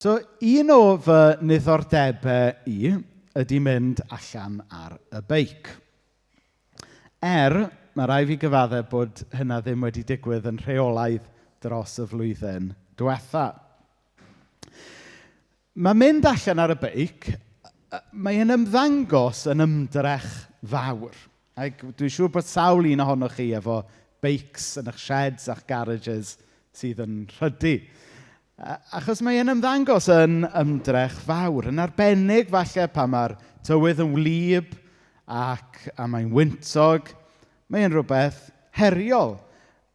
So, un o fy niddordebau i ydy mynd allan ar y beic. Mae rhaid fi gyfaddau bod hynna ddim wedi digwydd yn rheolaidd dros y flwyddyn diwetha. Mae mynd allan ar y beic, mae e'n ymddangos yn ymdrech fawr. Ac dwi'n siŵr bod sawl un ohonoch chi efo beics yn eich sheds a'ch garages sydd yn rhydu. Achos mae e'n ymddangos yn ymdrech fawr, yn arbennig falle pan mae'r tywydd yn wlyb ac a mae'n wyntog. Mae'n rhywbeth heriol.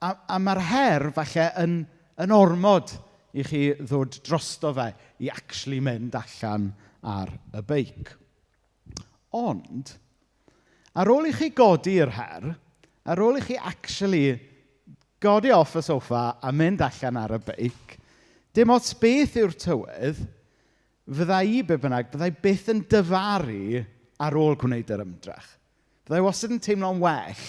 A mae'r her falle yn ormod i chi ddod drosto fe i actually mynd allan ar y beic. Ond, ar ôl i chi godi'r her, ar ôl i chi actually godi off y soffa a mynd allan ar y beic, dim ots beth yw'r tywydd, fydda i be bynnag, byddai byth yn dyfaru ar ôl gwneud yr ymdrech. Byddai wastad yn teimlo'n well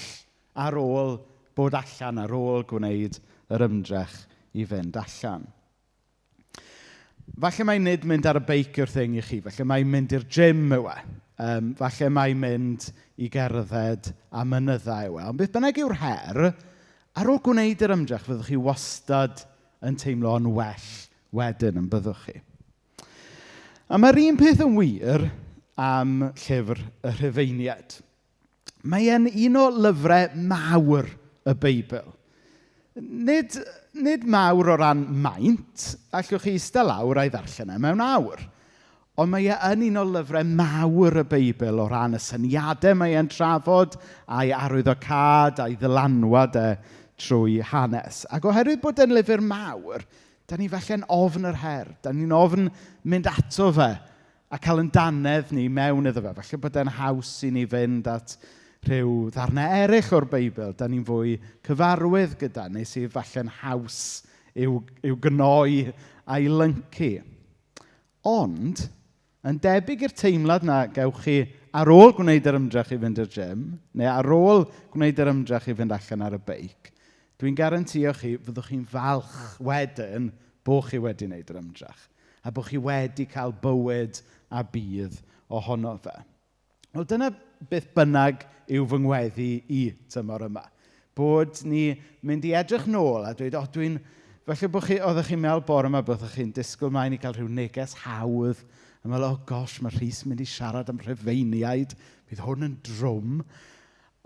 ar ôl bod allan, ar ôl gwneud yr ymdrech i fynd allan. Falle mai nid mynd ar y beic yw'r thing i chi, falle mai mynd i'r gym yw e. Falle mai mynd i gerdded a mynydda yw e. Ond beth bynnag yw'r her, ar ôl gwneud yr ymdrech, fyddwch chi wastad yn teimlo'n well wedyn, yn byddwch chi. A mae'r un peth yn wir am llyfr y Rhufeiniaid. Mae e'n un o lyfrau mawr y Beibl. Nid mawr o ran maint, allwch chi eistedd lawr a'i ddarllen e mewn awr. Ond mae e yn un o lyfrau mawr y Beibl o ran y syniadau mae e'n trafod, a'i arwyddocâd, a'i ddylanwad e trwy hanes. Ac oherwydd bod e'n lyfr mawr, da ni falle'n ofn yr her. Da ni'n ofn mynd ato fe a cael yn dannedd ni mewn iddo fe. Falle bod e'n haws i ni fynd at rhyw ddarnau eraill o'r Beibl. Da ni'n fwy cyfarwydd gyda, neu sydd falle'n haws i'w gnoi a'i lyncu. Ond, yn debyg i'r teimlad na gewch chi ar ôl gwneud yr ymdrech i fynd i'r gym, neu ar ôl gwneud yr ymdrech i fynd allan ar y beic, dwi'n garantio chi fyddwch chi'n falch wedyn bod chi wedi gwneud yr ymdrech a bod chi wedi cael bywyd a budd ohono fe. Wel, dyna beth bynnag yw fy ngweddi i tymor yma. Bod ni mynd i edrych nôl a dweud, o, dwi'n... Falle bod chi, oeddech chi'n meddwl bore yma byddwch chi'n disgwyl mlaen i gael rhyw neges hawdd. A meddwl, oh gosh, mae Rhys mynd i siarad am Rhufeiniaid. Bydd hwn yn drwm.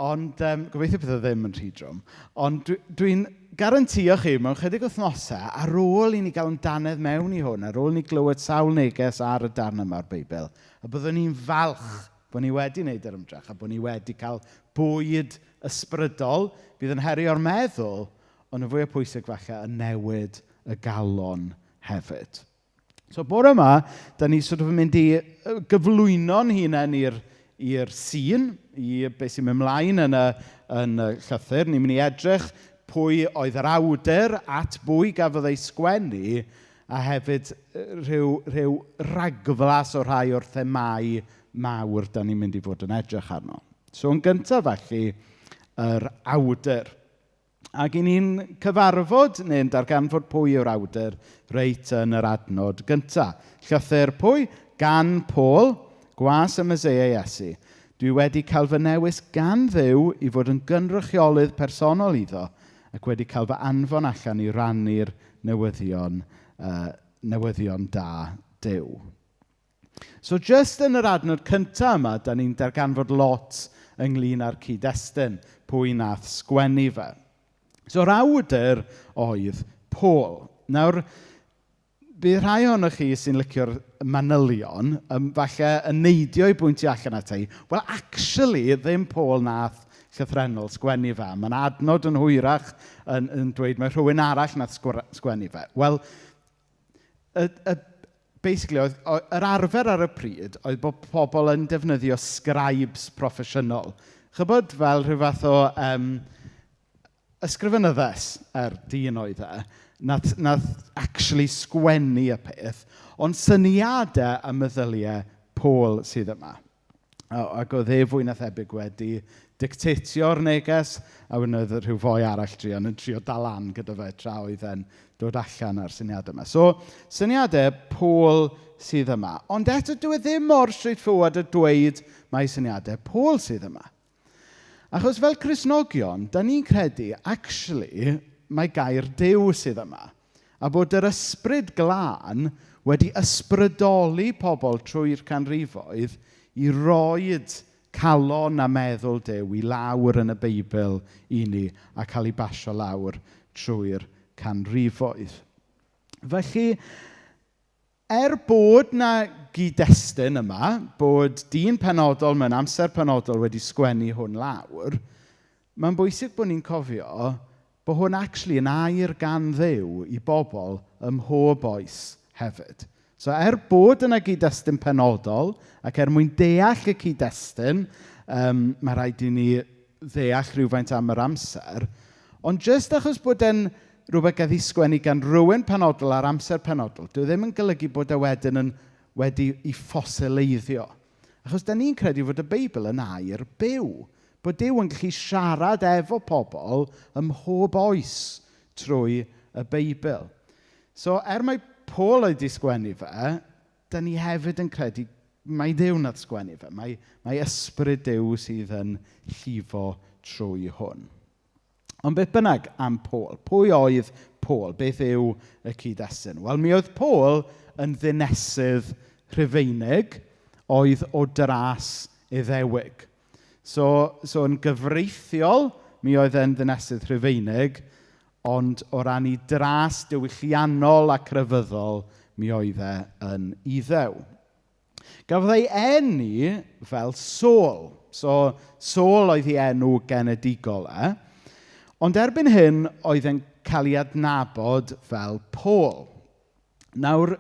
Ond gobeithio bydd o ddim yn rhy drwm. Ond dwi'n garantio chi, mewn chydig wythnosau, ar ôl i ni gael yn dannedd mewn i hwn, ar ôl i ni glywed sawl neges ar y darn yma o'r Beibl, a byddwn ni'n falch bod ni wedi wneud yr ymdrech a bod ni wedi cael bwyd ysbrydol bydd yn herio'r meddwl, ond yn fwy o pwysig falle yn newid y galon hefyd. So bore yma, da ni sort of yn mynd i gyflwyno'n hunain i'r sîn, i beth sy'n mynd mlaen yn y llythyr. Ni'n mynd i edrych pwy oedd yr awdur, at bwy gafodd ei sgwennu, a hefyd rhyw ragflas o rhai o'r themâu mawr da ni'n mynd i fod yn edrych arno. So yn gyntaf felly, yr awdur. Ac i ni'n cyfarfod neu'n darganfod pwy yw'r awdur reit yn yr adnod gyntaf. Llythyr pwy? Gan Paul, gwas y Meseia Iesu. Dwi wedi cael fy newis gan Dduw i fod yn gynrychiolydd personol iddo ac wedi cael fy anfon allan i rannu'r newyddion da Duw. So just yn yr adnod cyntaf yma, da ni'n darganfod lot ynglyn â'r cyd-destun, pwy nath sgwennu fe. So yr awdur oedd Paul. Nawr, bydd rhai ohonoch chi sy'n licio'r manylion, falle yn neidio i bwyntio allan ata i, well, actually, ddim Paul nath llythrennol sgwennu fe. Mae'n adnod yn hwyrach yn dweud mae rhywun arall nath sgwennu fe. Wel, basically, oedd yr arfer ar y pryd oedd bod pobl yn defnyddio scribes proffesiynol. Chybod fel rhyw fath o ysgrifenyddes, dyn oedd e, nath actually sgwennu y peth, ond syniadau a meddyliau Paul sydd yma. Ac oedd e fwy na thebyg wedi dictatio'r neges, a wedyn oedd rhyw foi arall druan yn trio dal lan gyda fe tra oedd e'n dod allan â'r syniadau yma. So, syniadau Paul sydd yma. Ond eto, dyw e ddim mor straightforward a dweud mai syniadau Paul sydd yma. Achos fel Cristnogion, da ni'n credu, actually, mae gair Duw sydd yma. A bod yr ysbryd glân wedi ysbrydoli pobl trwy'r canrifoedd i roid calon a meddwl Duw i lawr yn y Beibl i ni a cael ei basio lawr trwy'r canrifoedd. Felly, er bod 'na gyd-destun yma, bod dyn penodol mewn amser penodol wedi sgwennu hwn lawr, mae'n bwysig bod ni'n cofio bod hwn actually yn air gan Dduw i bobl ym mhob oes hefyd. So er bod yna gyd-destun penodol, ac er mwyn deall y cyd-destun, mae rhaid i ni ddeall rhywfaint am yr amser, ond jyst achos bod e'n rhywbeth gath ei sgwennu gan rywun penodol ar amser penodol, dyw e ddim yn golygu bod e wedyn yn wedi ei ffosileiddio. Achos da ni'n credu fod y Beibl yn air byw. Bod Duw yn gallu siarad efo pobl ym mhob oes trwy y Beibl. So, er mai Paul oedd 'di sgwennu fe, da ni hefyd yn credu mai Duw nath sgwennu fe. Mae ysbryd Duw sydd yn llifo trwy hwn. Ond beth bynnag am Paul. Pwy oedd Paul? Beth yw y cyd-destun? Wel, mi oedd Paul yn ddinesydd Rhufeinig oedd o dras Iddewig. So yn gyfreithiol, mi oedd e'n ddinesydd Rhufeinig, ond o ran ei dras diwylliannol a crefyddol, mi oedd e yn Iddew. Gafodd ei eni fel Saul. So, Saul oedd ei enw genedigol e. Ond erbyn hyn, oedd e'n cael ei adnabod fel Paul. Nawr,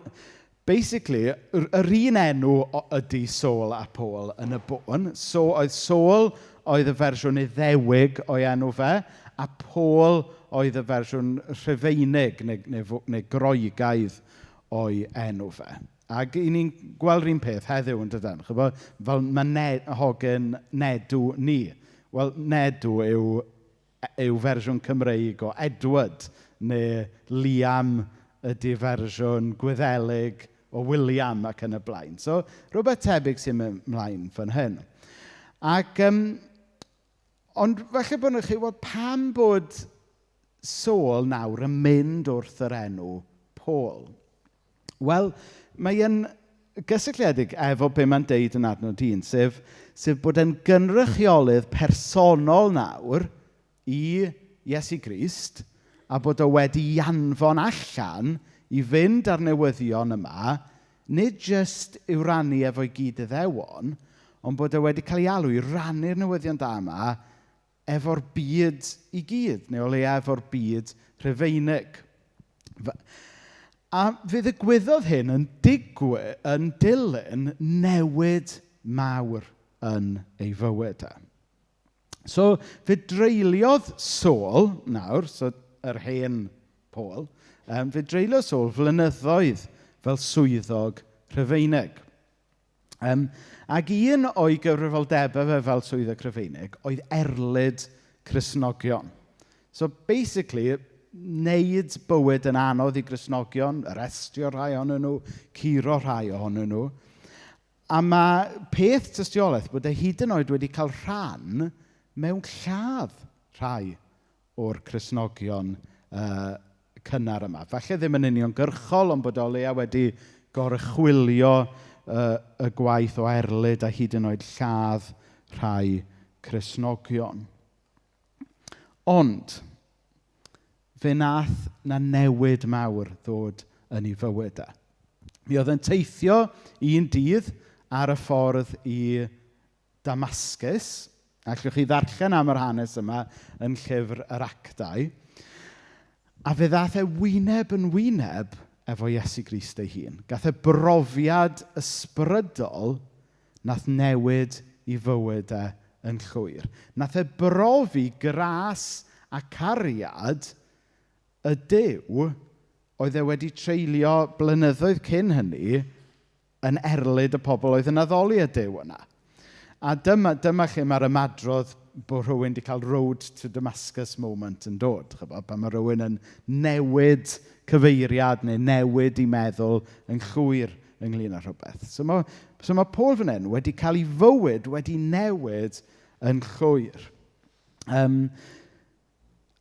basically, yr un enw ydy Saul a Paul yn y bôn. So, oedd Saul oedd y fersiwn Iddewig o'i enw fe, a Paul oedd y fersiwn Rhufeinig neu Groegaidd o'i enw fe. Ac i ni'n gweld yr un peth heddiw yn dydyn. Chybod, fel mae hogyn Nedw ni. Wel, Nedw yw fersiwn Cymreig o Edward, neu Liam ydy fersiwn Gwyddelig o William ac yn y blaen. So, rhywbeth tebyg sy'n mynd mlaen fan hyn. Ond falle bod nhw'n chi, wel, pam bod Saul nawr yn mynd wrth yr enw Paul? Wel, mae e'n gysylltiedig efo be mae'n deud yn adnod 1, sef bod e'n gynrychiolydd personol nawr i Iesu Grist, a bod o wedi anfon allan i fynd ar newyddion yma, nid jyst i'w rannu efo'i gyd iddewon, ond bod e wedi cael ei alw i rannu'r newyddion da yma efo'r byd i gyd, neu o leia efo'r byd Rhufeinig. A fe ddigwyddodd hyn yn dilyn newid mawr yn ei fywyd e. So, fe dreuliodd Saul nawr, so yr hen Paul, fe dreuliodd Saul flynyddoedd fel swyddog Rhufeinig. Ac un o'i gyfrifoldebau fe fel swyddog Rhufeinig oedd erlid Cristnogion. So basically, wneud bywyd yn anodd i Gristnogion, arestio rhai ohonyn nhw, curo rhai ohonyn nhw. A mae peth tystiolaeth bod e hyd yn oed wedi cael rhan mewn lladd rhai o'r Cristnogion cynnar yma. Falle ddim yn uniongyrchol, ond bod o leia wedi goruchwylio y gwaith o erlid a hyd yn oed lladd rhai Cristnogion. Ond, fe nath na newid mawr ddod yn ei fywyd e. Mi oedd e'n teithio un dydd ar y ffordd i Damascus. Allwch chi ddarllen am yr hanes yma yn llyfr yr Actau. A fe ddath e wyneb yn wyneb efo Iesu Grist ei hun. Gath e brofiad ysbrydol nath newid i fywyd e yn llwyr. Nath e brofi gras a cariad y Duw oedd e wedi treulio blynyddoedd cyn hynny yn erlid y pobl oedd yn addoli y Duw yna. A dyma, dyma lle mae'r ymadrodd bod rhywun wedi cael road to Damascus moment yn dod. Chybod, pan mae rhywun yn newid cyfeiriad neu newid i meddwl yn llwyr ynglyn â rhywbeth. So mae, so mae Paul fan hyn wedi cael ei fywyd wedi newid yn llwyr. Um,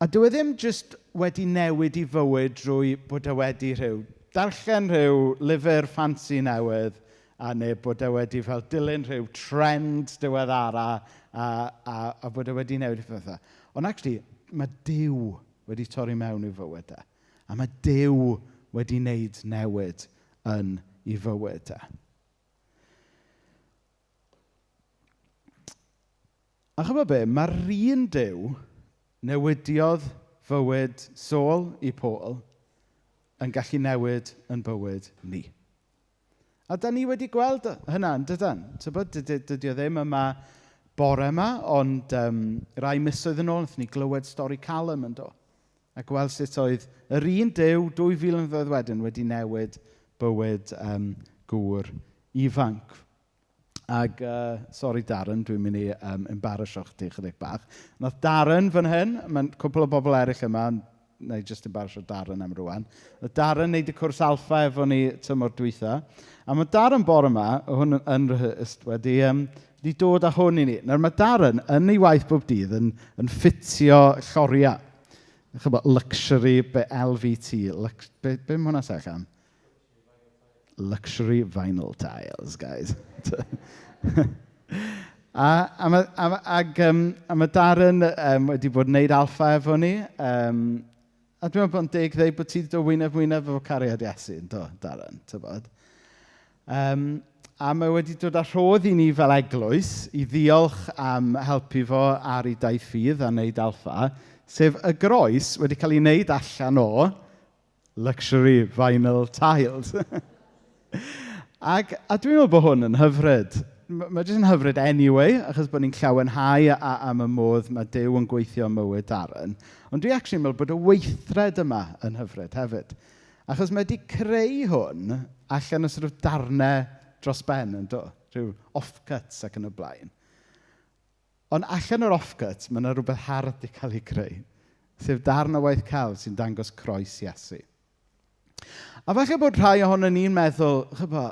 a dyw e ddim jyst wedi newid ei fywyd drwy bod e wedi rhyw darllen rhyw lyfr ffansi newydd a neu bod e wedi fel dilyn rhyw trend diweddara a, a, a bod e wedi newid ei phethau. Ond actually, mae Duw wedi torri mewn i'w fywyd e. A mae Duw wedi wneud newid yn ei fywyd e. A chybod be, mae'r un Duw newidiodd fywyd Saul i Paul yn gallu newid yn bywyd ni. A da ni wedi gweld hynna, yn dydan? Tybod, dydy, dydy o ddim yma bore yma, ond um, rai misoedd yn ôl, wnaethon ni glywed stori Callum yn do. A gweld sut oedd yr un Duw 2000 mlynedd wedyn wedi newid bywyd um, gŵr ifanc. Ac, uh, sorry Darren, dwi'n mynd i um, embarrassio chdi chydig bach. Nath Darren fan hyn, mae'n cwpl o bobl eraill yma, neu just embarrassio Darren am rwan. Nath Darren wneud y cwrs alfa efo ni tymor dwytha. A mae Darren bore yma, hwn yn rehearsed, wedi, um, wedi dod â hwn i ni. Nawr mae Darren yn ei waith bob dydd yn, yn ffitio lloriau. Chybod, luxury, be LVT, lux, be, be mae hwnna sech am? Luxury vinyl tiles, guys. a, a, ma, a, ag, um, a mae Darren um, wedi bod yn neud alfa efo ni. Um, a dwi'n meddwl bod yn deg dweud bod ti wedi dod wyneb wyneb efo cariad Iesu, yn do, Darren, tybod. Um, a mae wedi dod â rhodd i ni fel eglwys i ddiolch am helpu fo ar ei daith ffydd a wneud alfa, sef y groes wedi cael ei wneud allan o luxury vinyl tiles. Ac, a dwi'n meddwl bod hwn yn hyfryd. Mae jyst yn hyfryd anyway, achos bod ni'n llawenhau a, am y modd mae Duw yn gweithio ym mywyd Darren. Ond dwi actually meddwl bod y weithred yma yn hyfryd hefyd. Achos mae wedi creu hwn allan o sort of darnau dros ben yn do, rhyw offcuts ac yn y blaen. Ond allan o'r offcuts, mae yna rhywbeth hardd wedi cael ei creu, sef darn o waith celf sy'n dangos croes Iesu. A falle bod rhai ohono ni'n meddwl, chybo,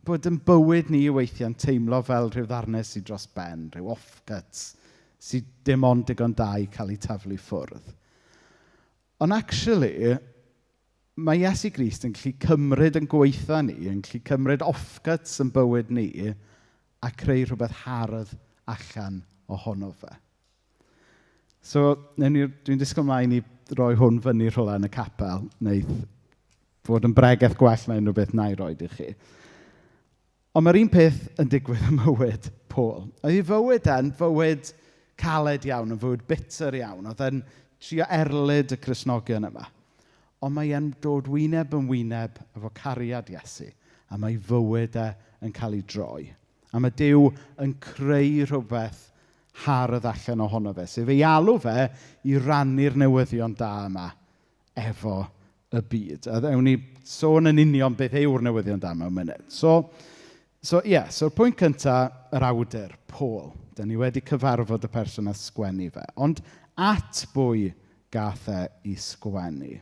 bod yn bywyd ni weithiau'n teimlo fel rhyw ddarnau sydd dros ben, rhyw offcuts sydd dim ond digon da i cael eu taflu ffwrdd. Ond actually, mae Iesu Grist yn gallu cymryd yn gweitha ni, yn gallu cymryd offcuts yn bywyd ni a creu rhywbeth hardd allan ohono fe. So, dwi'n disgwyl mlaen i roi hwn fyny rhywle yn y capel, neu fod yn bregeth gwell na unrhyw beth na i roed i chi. Ond mae'r un peth yn digwydd ym mywyd Paul. Oedd ei fywyd e'n fywyd caled iawn, yn fywyd bitter iawn. Oedd e'n trio erlid y Cristnogion yma. Ond mae e'n dod wyneb yn wyneb efo cariad Iesu, a mae fywyd e yn cael ei droi. A mae Duw yn creu rhywbeth hardd allan ohono fe, sef ei alw fe i rannu'r newyddion da yma efo y byd. A ddewn ni sôn yn union beth yw'r newyddion da mewn munud. So, so ie, yeah, so'r pwynt cyntaf, yr awdur, Paul. Da ni wedi cyfarfod y person a sgwennu fe. Ond at bwy gath e i sgwennu?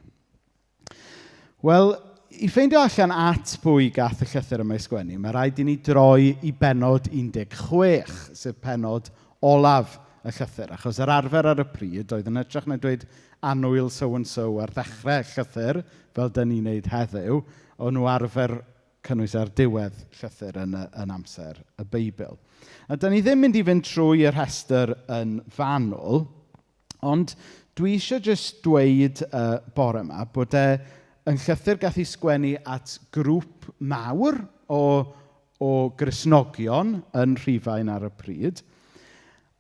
Wel, i ffeindio allan at bwy gath y llythyr yma i sgwennu, mae rhaid i ni droi i bennod 16, sef pennod olaf y llythyr. Achos yr arfer ar y pryd oedd yn hytrach na dweud annwyl so-and-so ar ddechrau llythyr, fel dyn ni'n neud heddiw, o'n nhw arfer cynnwys ar diwedd llythyr yn, y, yn amser y Beibl. A dyn ni ddim mynd i fynd trwy y rhestr yn fanwl, ond dwi eisiau jyst dweud uh, bore yma bod e yn llythyr gath ei sgwennu at grŵp mawr o, o Gristnogion yn Rhufain ar y pryd.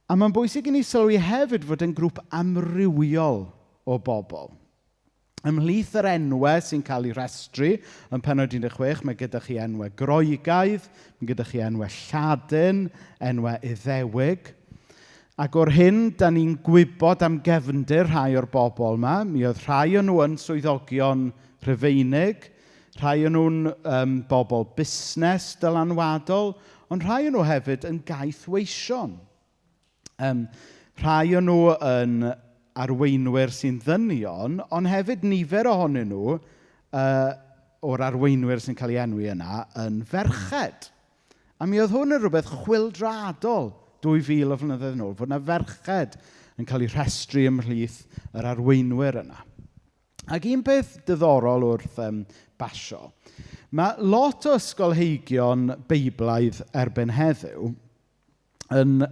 A mae'n bwysig i ni sylwi hefyd fod yn grŵp amrywiol o bobl. Ymhlith yr enwau sy'n cael eu rhestru yn pennod 16, mae gyda chi enwau Groegaidd, mae gyda chi enwau Lladin, enwau Iddewig. Ac o'r hyn da ni'n gwybod am gefndir rhai o'r bobl yma, mi oedd rhai o'n nhw yn swyddogion Rhufeinig, rhai o'n nhw'n um, bobl busnes dylanwadol, ond rhai o'n nhw hefyd yn gaethweision. Rhai o'n nhw yn arweinwyr sy'n ddynion, ond hefyd nifer ohonyn nhw o'r arweinwyr sy'n cael ei enwi yna yn ferched. A mi oedd hwn yn rhywbeth chwyldroadol 2000 o flynyddoedd yn ôl, fod yna ferched yn cael eu rhestru ymhlith yr arweinwyr yna. Ac un peth diddorol wrth basio, mae lot o ysgolheigion Beiblaidd erbyn heddiw yn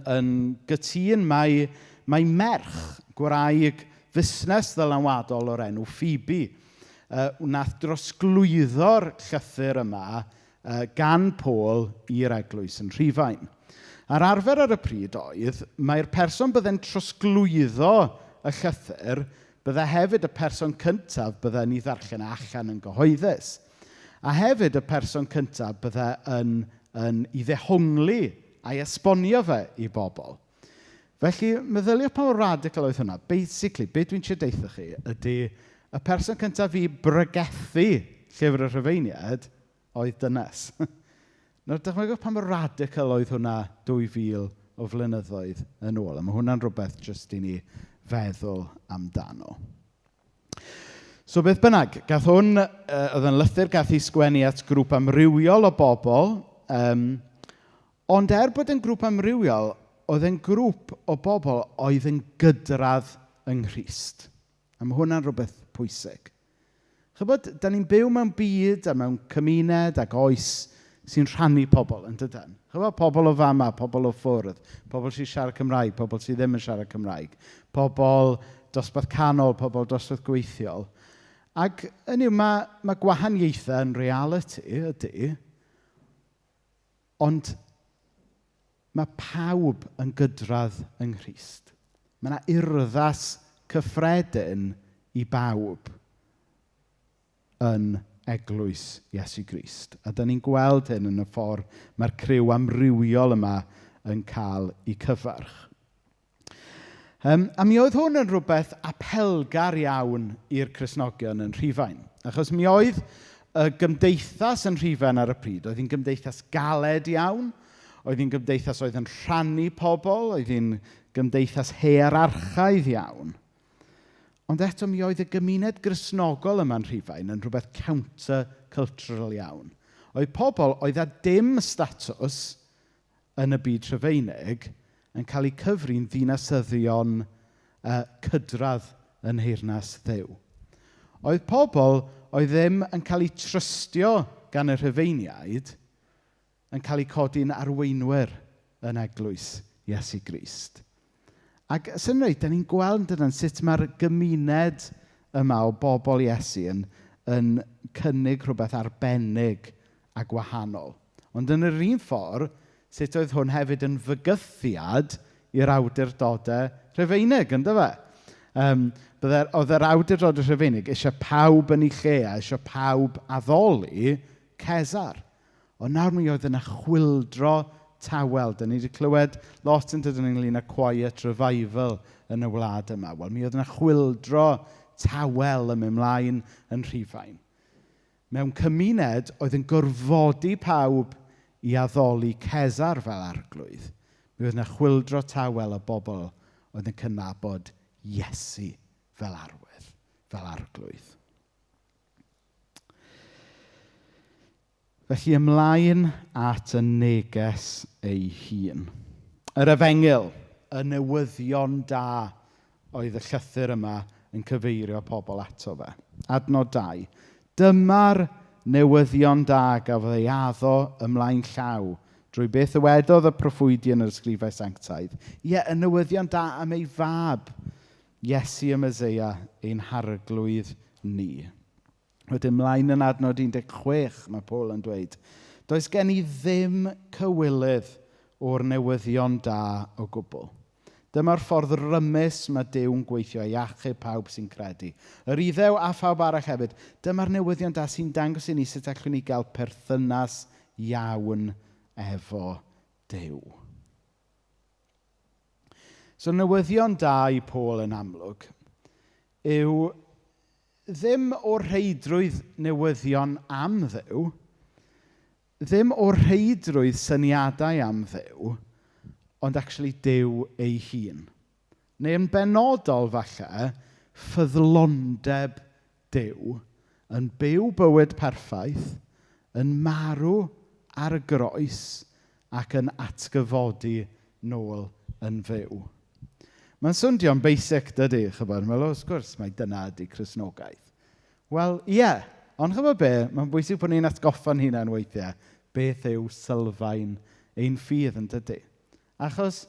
gytûn mai merch gwraig fusnes ddylanwadol o'r enw Phoebe wnaeth drosglwyddo'r llythyr yma gan Paul i'r eglwys yn Rhufain. A'r arfer ar y pryd oedd, mae'r person bydde'n trosglwyddo y llythyr, bydde hefyd y person cyntaf bydde'n ei ddarllen allan yn gyhoeddus. A hefyd y person cyntaf bydde yn ei ddehongli a'i esbonio fe i bobl. Felly, meddyliwch pa mor radical oedd hwnna. Basically, be dwi'n trio deutha chi ydy y person cyntaf i bregethu Llyfr y Rhufeiniaid oedd dynes. Nawr, dychmygwch pa mor radical oedd hwnna 2000 o flynyddoedd yn ôl. A mae hwnna'n rhywbeth jyst i ni feddwl amdano. So beth bynnag, gath hwn, oedd yn lythyr gath ei sgwennu at grŵp amrywiol o bobl, ond er bod yn grŵp amrywiol, oedd yn grŵp o bobl oedd yn gydradd yng Nghrist. A mae hwnna'n rhywbeth pwysig. Chybod, da ni'n byw mewn byd a mewn cymuned ac oes sy'n rhannu pobl, yn dydyn? Chybod, pobl o fama, pobl o ffwrdd, pobl sy'n siarad Cymraeg, pobl sydd ddim yn siarad Cymraeg, pobl dosbarth canol, pobl dosbarth gweithiol. Ac hynny yw, mae gwahaniaethau yn realiti, ydy, ond mae pawb yn gydradd yng Nghrist. Mae yna urddas cyffredin i bawb yn eglwys Iesu Grist. A da ni'n gweld hyn yn y ffordd mae'r criw amrywiol yma yn cael eu cyfarch. A mi oedd hwn yn rhywbeth apelgar iawn i'r Cristnogion yn Rhufain. Achos mi oedd y gymdeithas yn Rhufain ar y pryd, oedd hi'n gymdeithas galed iawn, oedd hi'n gymdeithas oedd yn rhannu pobl, oedd hi'n gymdeithas hierarchaidd iawn. Ond eto mi oedd y gymuned Gristnogol yma'n Rhufain yn rhywbeth counter-cultural iawn. Oedd pobl oedd â dim statws yn y byd Rhufeinig yn cael eu cyfri'n ddinasyddion cydradd yn nheyrnas Dduw. Oedd pobl oedd ddim yn cael eu trystio gan y Rhufeiniaid yn cael eu codi'n arweinwyr yn eglwys Iesu Grist. Ac sy'n rhaid, da ni'n gweld yn dydyn sut mae'r gymuned yma o bobl Iesu yn cynnig rhywbeth arbennig a gwahanol. Ond yn yr un ffordd, sut oedd hwn hefyd yn fygythiad i'r awdurdodau Rhufeinig, ynddo fe? Oedd yr awdurdodau Rhufeinig eisiau pawb yn ei lle a eisiau pawb addoli Cesar. Ond nawr mi oedd yna chwyldro tawel. Da ni wedi clywed lot yn dydyn ynglyn â quiet revival yn y wlad yma. Wel, mi oedd yna chwyldro tawel yn mynd mlaen yn Rhufain. Mewn cymuned oedd yn gorfodi pawb i addoli Cesar fel arglwydd. Mi oedd yna chwyldro tawel o bobl oedd yn cydnabod Iesu fel arwydd, fel arglwydd. Felly ymlaen at y neges ei hun. Yr efengyl, y newyddion da oedd y llythyr yma yn cyfeirio pobl ato fe. Adnod 2. Dyma'r newyddion da gafodd ei addo ymlaen llaw drwy beth ddywedodd y proffwydi yn yr ysgrifau sanctaidd. Ie, y newyddion da am ei fab, Iesu y Meseia, ein harglwydd ni. Wedyn mlaen yn adnod 16, mae Paul yn dweud, does gen i ddim cywilydd o'r newyddion da o gwbl. Dyma'r ffordd rymus mae Duw'n gweithio i achub pawb sy'n credu. Yr Iddew a phawb arall hefyd. Dyma'r newyddion da sy'n dangos i ni sut allwn ni gael perthynas iawn efo Duw. So newyddion da i Paul yn amlwg yw ddim o'r rheidrwydd newyddion am Dduw, Ddim o rheidrwydd syniadau am Dduw, ond actually Duw ei hun. Neu yn benodol falle, ffyddlondeb Duw yn byw bywyd perffaith, yn marw ar y groes ac yn atgyfodi nôl yn fyw. Mae'n swndio'n basic, dydy, chybod? Wel, wrth gwrs, mae dyna ydy Cristnogaeth. Wel, ie, yeah, ond chybod be? Mae'n bwysig bod ni'n atgoffa'n hunain weithiau beth yw sylfaen ein ffydd yn dydy. Achos,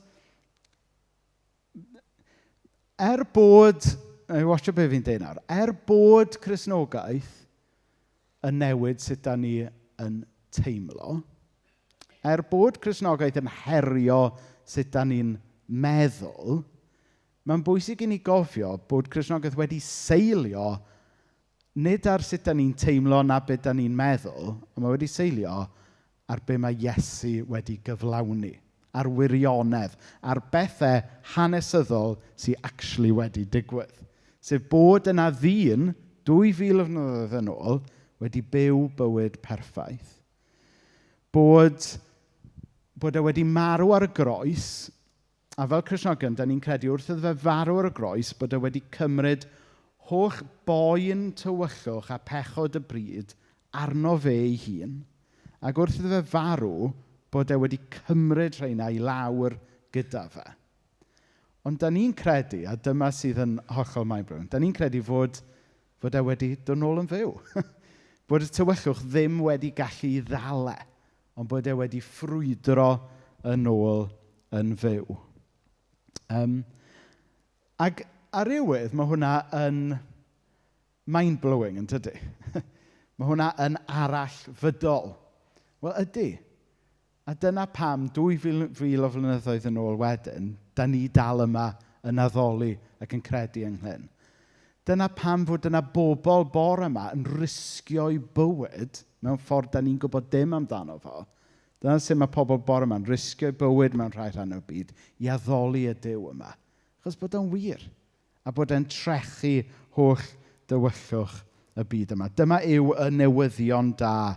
er bod, ei watcho be fi'n deud nawr, er bod Cristnogaeth yn newid sut da ni yn teimlo, er bod Cristnogaeth yn herio sut da ni'n meddwl, mae'n bwysig i ni gofio bod Cristnogaeth wedi seilio nid ar sut da ni'n teimlo na beth da ni'n meddwl, ond mae wedi seilio ar be mae Iesu wedi gyflawni, ar wirionedd, ar bethau hanesyddol sy'n actually wedi digwydd. Sef bod yna ddyn 2000 o flynyddoedd yn ôl wedi byw bywyd perffaith. Bod, bod e wedi marw ar y groes, a fel Cristnogion, da ni'n credu wrth iddo fe farw ar y groes, bod e wedi cymryd holl boen tywyllwch a pechod y bryd arno fe ei hun, ac wrth iddo fe farw, bod e wedi cymryd rheina i lawr gyda fe. Ond da ni'n credu, a dyma sydd yn hollol mind-blowing, da ni'n credu fod, fod e wedi dod nôl yn fyw. Bod y tywyllwch ddim wedi gallu ei ddal e, ond bod e wedi ffrwydro yn ôl yn fyw. Ac ar rywydd, mae hwnna yn mind-blowing, yn tydi? Mae hwnna yn arallfydol. Wel, ydy. A dyna pam 2000 o flynyddoedd yn ôl wedyn, da ni dal yma yn addoli ac yn credu yng nghyn. Dyna pam fod yna bobl bore yma yn risgio'u bywyd mewn ffordd da ni'n gwybod dim amdano fo. Dyna sut mae pobl bore yma'n risgio'u bywyd mewn rhai rhan o'r byd i addoli y Duw yma. Achos bod o'n wir a bod e'n trechu holl dywyllwch y byd yma. Dyma yw y newyddion da,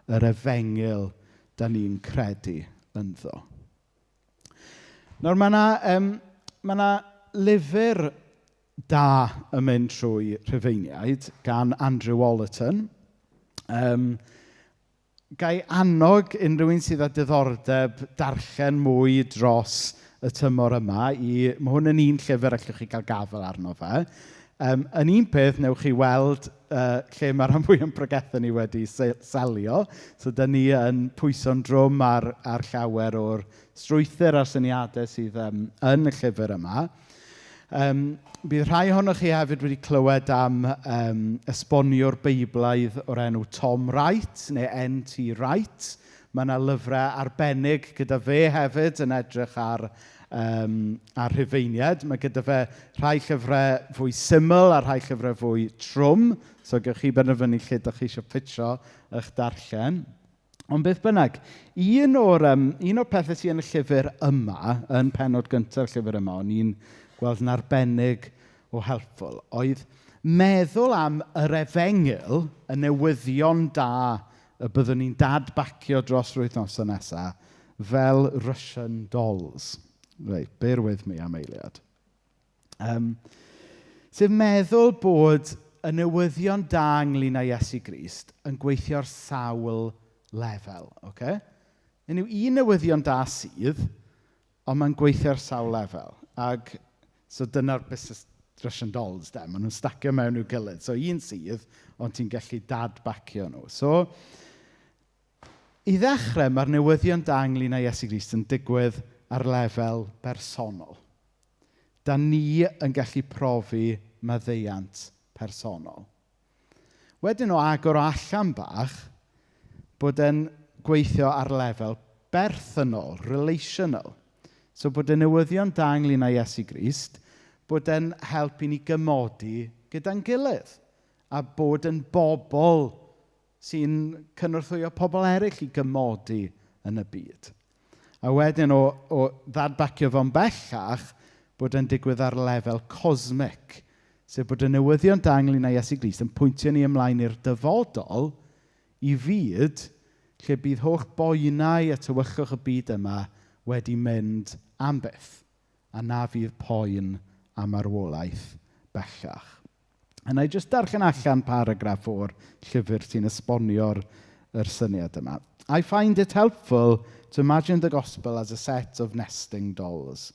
yr efengyl da ni'n credu ynddo. Nawr mae yna, um, mae yna lyfr da yn mynd trwy Rhufeiniaid gan Andrew Wallerton. Ga i annog unrhyw un sydd â diddordeb darllen mwy dros y tymor yma i... Mae hwn yn un llyfr allwch chi gael gafael arno fe. Yn un peth, newch chi weld lle mae rhan fwy o'n pregethau ni wedi selio. So, da ni yn pwyso'n drwm ar, ar llawer o'r strwythur a'r syniadau sydd yn y llyfr yma. Bydd rhai ohonoch chi hefyd wedi clywed am esboniwr Beiblaidd o'r enw Tom Wright, neu N.T. Wright. Mae yna lyfrau arbennig gyda fe hefyd yn edrych ar, ar Rhufeiniaid. Mae gyda fe rhai llyfrau fwy syml a rhai llyfrau fwy trwm. So gewch chi benderfynu lle ydych chi eisiau pitio eich darllen. Ond beth bynnag, un o'r, un o'r pethau sydd yn y llyfr yma, yn pennod gyntaf llyfr yma, o'n i'n gweld yn arbennig o helpful, oedd meddwl am yr efengyl, y newyddion da y byddwn ni'n dadbacio dros yr wythnosau nesaf, fel Russian dolls. Reit, bear with me am eiliad. Sef meddwl bod y newyddion da ynglyn â Iesu Grist yn gweithio ar sawl lefel. Okay? Hynny yw, un newyddion da sydd, ond mae'n gweithio ar sawl lefel. Ac so dyna'r busnes Russian dolls, de. Maen nhw'n stacio mewn i'w gilydd. So un sydd, ond ti'n gallu dadbacio nhw. So, i ddechrau, mae'r newyddion da ynglyn â Iesu Grist yn digwydd ar lefel bersonol. Da ni yn gallu profi maddeuant personol. Wedyn o agor o allan bach, bod e'n gweithio ar lefel berthynol, relational. So bod y newyddion da ynglyn â Iesu Grist, bod e'n helpu ni gymodi gyda'n gilydd a bod yn bobl sy'n cynorthwyo pobl eraill i gymodi yn y byd. A wedyn o, o ddadbacio fo'n bellach, bod e'n digwydd ar lefel cosmic, sef bod y newyddion da ynglyn â Iesu Grist yn pwyntio ni ymlaen i'r dyfodol i fyd lle bydd holl boenau a tywyllwch y byd yma wedi mynd am byth, a na fydd poen a marwolaeth bellach. A wna i jyst darllen allan paragraff o'r llyfr sy'n esbonio'r yr syniad yma. "I find it helpful to imagine the gospel as a set of nesting dolls.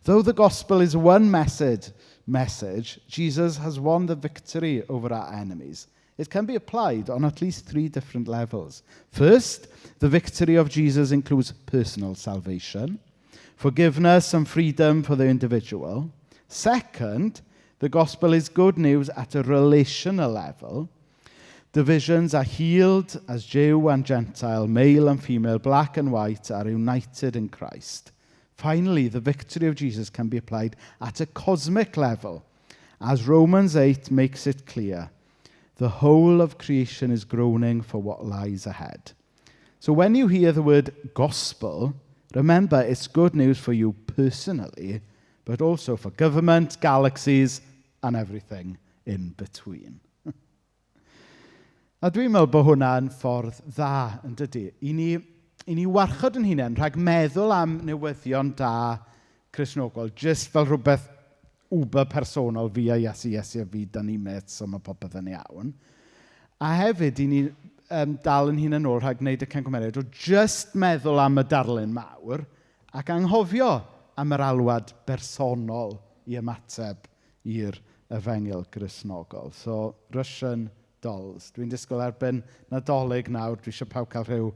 Though the gospel is one message, Jesus has won the victory over our enemies. It can be applied on at least three different levels. First, the victory of Jesus includes personal salvation, forgiveness and freedom for the individual. Second, the gospel is good news at a relational level. Divisions are healed as Jew and Gentile, male and female, black and white are united in Christ. Finally, the victory of Jesus can be applied at a cosmic level. As Romans 8 makes it clear, the whole of creation is groaning for what lies ahead. So when you hear the word 'gospel', remember it's good news for you personally, but also for government, galaxies, and everything in between." A dwi'n meddwl bod hwnna'n ffordd dda, yn dydy, i ni warchod yn hunain rhag meddwl am newyddion da Cristnogol, jyst fel rhywbeth uber personol, fi a Iesu, Iesu a fi, da ni mates, so mae popeth yn iawn. A hefyd, i ni dal yn hunain ôl rhag gwneud y camgymeriad o jyst meddwl am y darlun mawr ac anghofio am yr alwad bersonol i ymateb i'r efengyl Gristnogol. So, Russian dolls. Dwi'n disgwyl erbyn Nadolig nawr, dwi eisiau pawb cael rhyw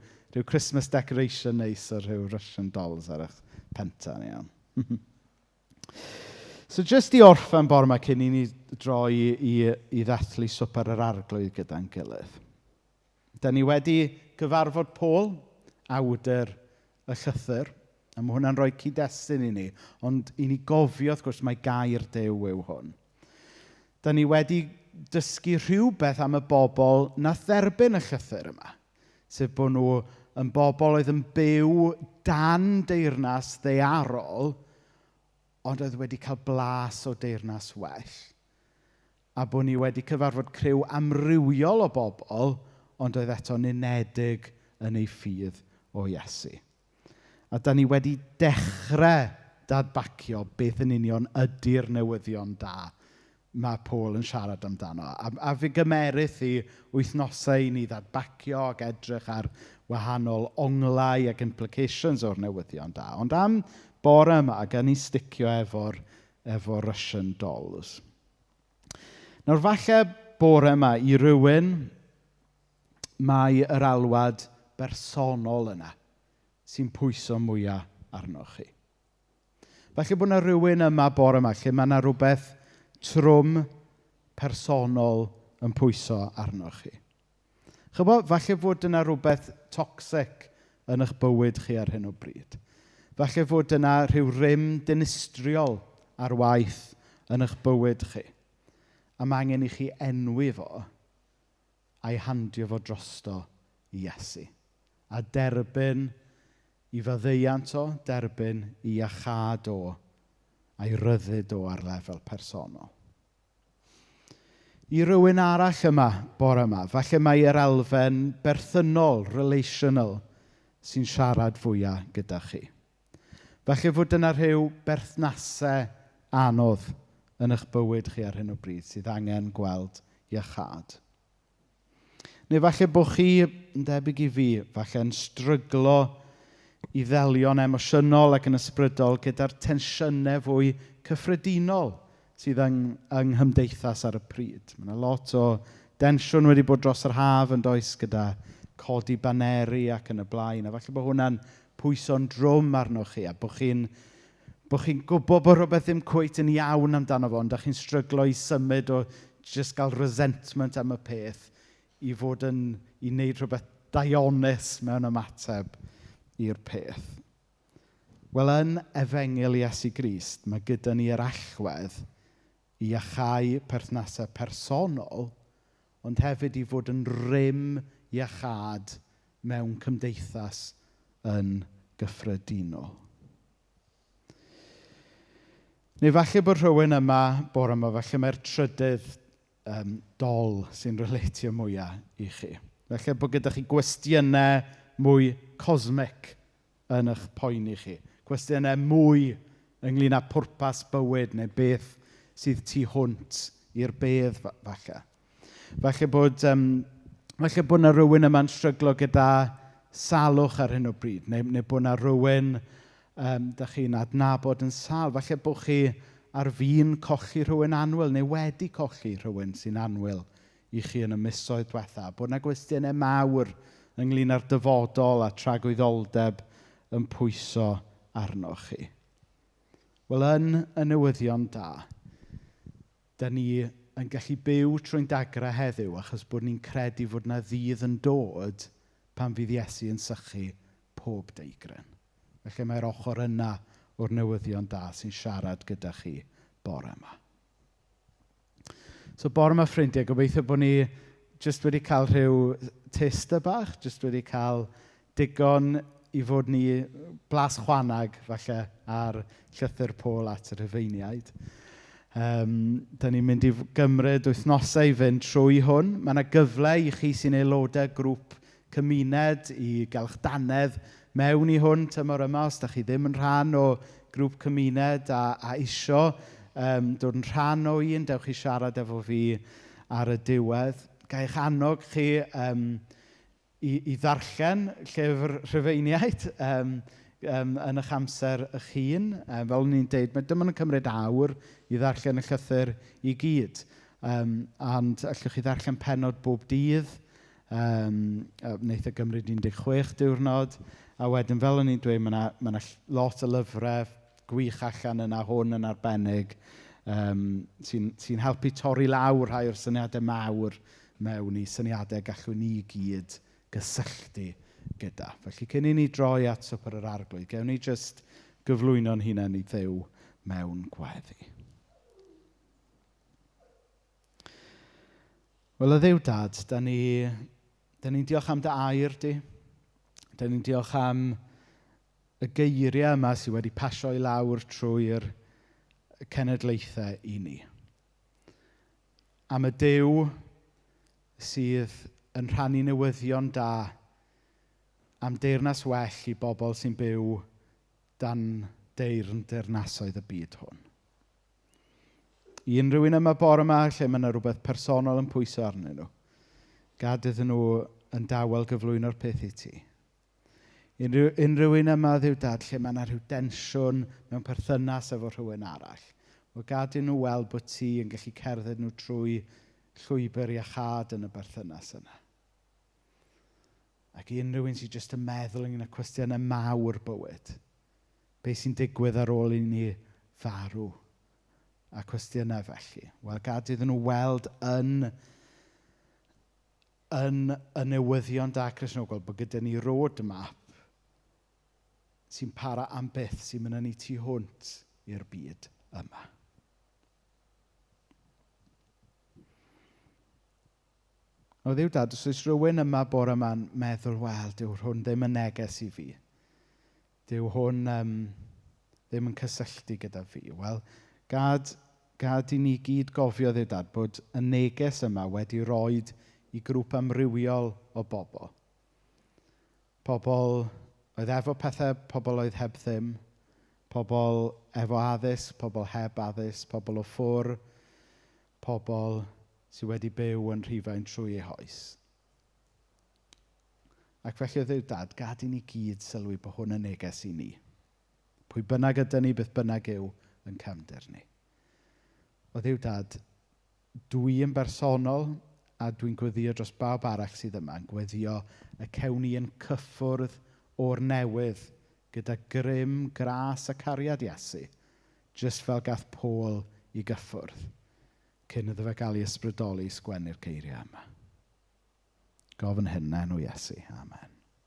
Christmas decoration neis o rhyw Russian dolls ar eich pentan, iawn. So jyst i orffen bore yma cyn i ni droi i ddathlu Swper yr Arglwydd gyda'n gilydd. Da ni wedi gyfarfod Paul, awdur y llythyr, a mae hwnna'n rhoi cyd-destun i ni, ond i ni gofio, wrth gwrs, mai gair Duw yw hwn. Da ni wedi dysgu rhywbeth am y bobl nath dderbyn y llythyr yma, sef bod nhw yn bobl oedd yn byw dan deyrnas ddaearol, ond oedd wedi cael blas o deyrnas well. A bod ni wedi cyfarfod criw amrywiol o bobl, ond oedd eto'n unedig yn ei ffydd o Iesu. A da ni wedi dechrau dadbacio beth yn union ydy'r newyddion da mae Paul yn siarad amdano. A fe gymerith hi wythnosau i ni ddadbacio ac edrych ar wahanol onglau ac implications o'r newyddion da. Ond am bore yma, gan ni sticio efo Russian dolls. Nawr falle bore yma i rywun mae yr alwad bersonol yna sy'n pwyso mwyaf arnoch chi. Falle bod yna rhywun yma bore yma lle mae yna rhywbeth trwm personol yn pwyso arnoch chi. Chybod, falle fod yna rhywbeth toxic yn eich bywyd chi ar hyn o bryd. Falle fod yna rhyw rym dinistriol ar waith yn eich bywyd chi. A mae angen i chi enwi fo a'i handio fo drosto i Iesu. A derbyn i faddeuant o, derbyn i iachâd o, a'i ryddid o ar lefel personol. I rywun arall yma, bore yma, falle mae yr elfen berthynol, relational, sy'n siarad fwyaf gyda chi. Falle fod yna rhyw berthnasau anodd yn eich bywyd chi ar hyn o bryd sydd angen gweld iachâd. Neu falle bod chi, yn debyg i fi, falle yn stryglo i ddelio'n emosiynol ac yn ysbrydol gyda'r tensiynau fwy cyffredinol sydd yng nghymdeithas ar y pryd. Mae yna lot o densiwn wedi bod dros yr haf yn does gyda codi baneri ac yn y blaen. A falle bod hwnna'n pwyso'n drwm arnoch chi a bod chi'n gwybod bod rhywbeth ddim cweit yn iawn amdano fo, ond chi'n stryglo i symud o just gael resentment am y peth i fod yn, i wneud rhywbeth daionus mewn ymateb i'r peth. Wel, yn Efengyl Iesu Grist, mae gyda ni yr allwedd i iachau perthnasau personol, ond hefyd i fod yn rym iachâd mewn cymdeithas yn gyffredinol. Neu falle bod rhywun yma bore yma, falle mae'r trydydd dol sy'n relatio mwyaf i chi. Falle bod gyda chi gwestiynau mwy cosmic yn eich poeni chi. Cwestiynau mwy ynglyn â pwrpas bywyd neu beth sydd tu hwnt i'r bedd falle. Falle bod, falle bod 'na rywun yma'n stryglo gyda salwch ar hyn o bryd, neu, neu bod 'na rywun dach chi'n adnabod yn sâl. Falle bod chi ar fin colli rhywun annwyl neu wedi colli rhywun sy'n annwyl i chi yn y misoedd diwetha. Bod 'na gwestiynau mawr ynglyn â'r dyfodol a tragwyddoldeb yn pwyso arnoch chi. Wel, yn y newyddion da, da ni yn gallu byw trwy'n dagrau heddiw achos bod ni'n credu fod 'na ddydd yn dod pan fydd Iesu yn sychu pob deigryn. Felly mae'r ochr yna o'r newyddion da sy'n siarad gyda chi bore yma. So bore yma ffrindiau, gobeithio bod ni jyst wedi cael rhyw taster bach, jyst wedi cael digon i fod ni blas chwanag falle ar llythyr Paul at y Rhufeiniaid. Da ni'n mynd i gymryd wythnosau i fynd trwy hwn. Mae yna gyfle i chi sy'n aelodau grŵp cymuned i gael eich dannedd mewn i hwn tymor yma. Os da chi ddim yn rhan o grŵp cymuned a, a isio dod yn rhan o un, dewch i siarad efo fi ar y diwedd. Ga i'ch annog chi i, i ddarllen llyfr Rhufeiniaid yn eich amser eich hun. Fel o'n i'n deud, mae dim ond yn cymryd awr i ddarllen y llythyr i gyd. And allwch chi ddarllen pennod bob dydd. Wneith e gymryd 16 diwrnod. A wedyn, fel o'n i'n dweud, mae yna ma lot o lyfrau gwych allan yna, hwn yn arbennig, sy'n sy helpu torri lawr rhai o'r syniadau mawr mewn i syniadau gallwn ni gyd gysylltu gyda. Felly cyn i ni droi at swper yr arglwydd, gewn ni jyst gyflwyno'n hunain i Dduw mewn gweddi. Wel, y Dduw Dad, da ni, da ni'n diolch am dy air di. Da ni'n diolch am y geiriau yma sydd wedi pasio i lawr trwy'r cenedlaethau i ni. Am y Duw sydd yn rhannu newyddion da am deyrnas well i bobl sy'n byw dan deyrn deyrnasoedd y byd hwn. I unrhyw un yma bore yma lle mae yna rhywbeth personol yn pwyso arnyn nhw, gad iddyn nhw yn dawel gyflwyno'r peth i ti. Unrhyw, unrhyw un yma ddiw dad lle mae yna rhyw densiwn mewn perthynas efo rhywun arall, wel gad iddyn nhw weld bod ti yn gallu cerdded nhw trwy llwybr iachâd yn y berthynas yna. Ac i unrhyw un sydd jyst yn meddwl ynglyn â cwestiynau mawr bywyd, beth sy'n digwydd ar ôl i ni farw, a cwestiynau felly. Wel, gad iddyn nhw weld yn, yn y newyddion da Cristnogol bod gyda ni roadmap sy'n para am byth, sy'n mynd â ni tu hwnt i'r byd yma. O Dduw Dad, os oes rhywun yma bore yma'n meddwl, wel, dyw hwn ddim yn neges i fi. Dyw hwn ddim yn cysylltu gyda fi. Wel, gad, gad i ni gyd gofio, Dduw Dad, bod y neges yma wedi roed i grŵp amrywiol o bobl. Pobl oedd efo pethau, pobl oedd heb ddim, pobl efo addysg, pobl heb addysg, pobl o ffwr, pobl sydd wedi byw yn Rhufain trwy eu hoes. Ac felly o Dduw Dad, gad i ni gyd sylwi bod hwn yn neges i ni. Pwy bynnag ydyn ni, beth bynnag yw yn cefndir ni. O Dduw Dad, dwi yn bersonol a dwi'n gweddio dros bawb arall sydd yma, yn gweddio y cewn ni yn cyffwrdd o'r newydd gyda grym, gras a cariad Iesu, jyst fel gath Paul i gyffwrdd cyn iddo fe gael ei ysbrydoli i sgwennu'r geiriau yma. Gofyn hyn enw Iesu. Amen.